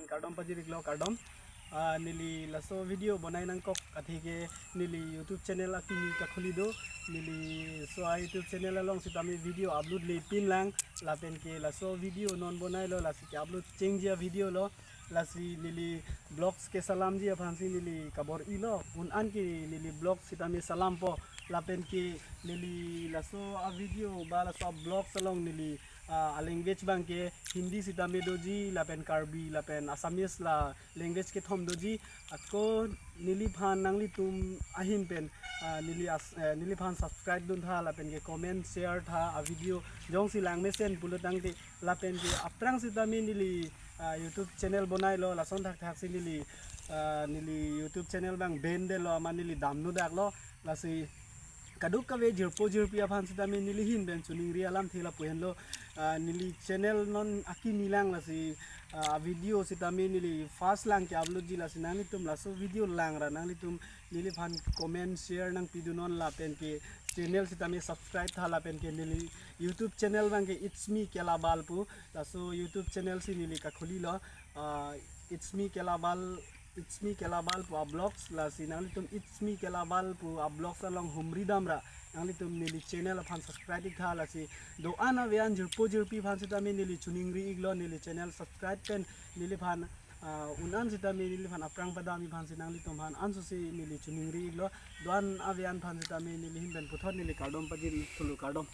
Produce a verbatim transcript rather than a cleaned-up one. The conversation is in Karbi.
Kardom pajir-iklo, kardom. Ah, neli laso video bonai nangkok atheke neli YouTube channel akimi kakhuli do. Neli laso a-YouTube channel along sitame video upload lepin lang, lapen ke laso video non bonailo, lasi ke-upload chengji a-video lo. Lasi neli vlogs kesalamji aphansi neli kabor-ilo. Un-an ke neli vlog sitame salampo, lapen ke neli laso a-video ba laso a-vlogs along neli, ah, a-language abang ke Hindi sitame doji, lapen Karbi lapen Assamese, la language kethom doji. Ako neliphan nanglitum ahin pen, ah, neli as-, eh, neliphan subscribe duntha, lapen ke comment, share tha, a-video jongsi langmesen pulo tangte, lapen ke aphrang sitame neli, ah, YouTube channel bonailo, lason thakthaksi neli, ah, neli YouTube channel abang ban detlo, amat neli damno daklo. Lasi kadokave jirpo jirpi aphan sitame neli ahin pen choningri alamthe lapu henlo. Ah, neli channel non akimi lang, lasi, ah, video sitame neli first lang ke-uploadji, lasi nanglitum laso video langra nanglitum neliphan comment, share nangpidunon, lapen ke channel sitame subscribe tha, lapen ke neli YouTube channel abang ke It's Me Kelabal pu, laso YouTube channel si neli kakhulilo. Ah, It's Me Kelabal, It's Me Kelabal pu a-vlogs, lasi nanglitum It's Me Kelabal pu a-vlogs along humri damra nanglitum neli channel aphan subscribe-ik tha. Lasi do-an ave-an jirpo jirpi aphan sitame neli choningri-iklo, neli channel subscribe pen neliphan, ah, un-an sitame neliphan aphrang padamji aphansi nanglitum aphan ansosi neli choningri-iklo. Do-an ave-an aphan sitame neli ahin pen puthot neli kardom pajir-ik thulo, kardom.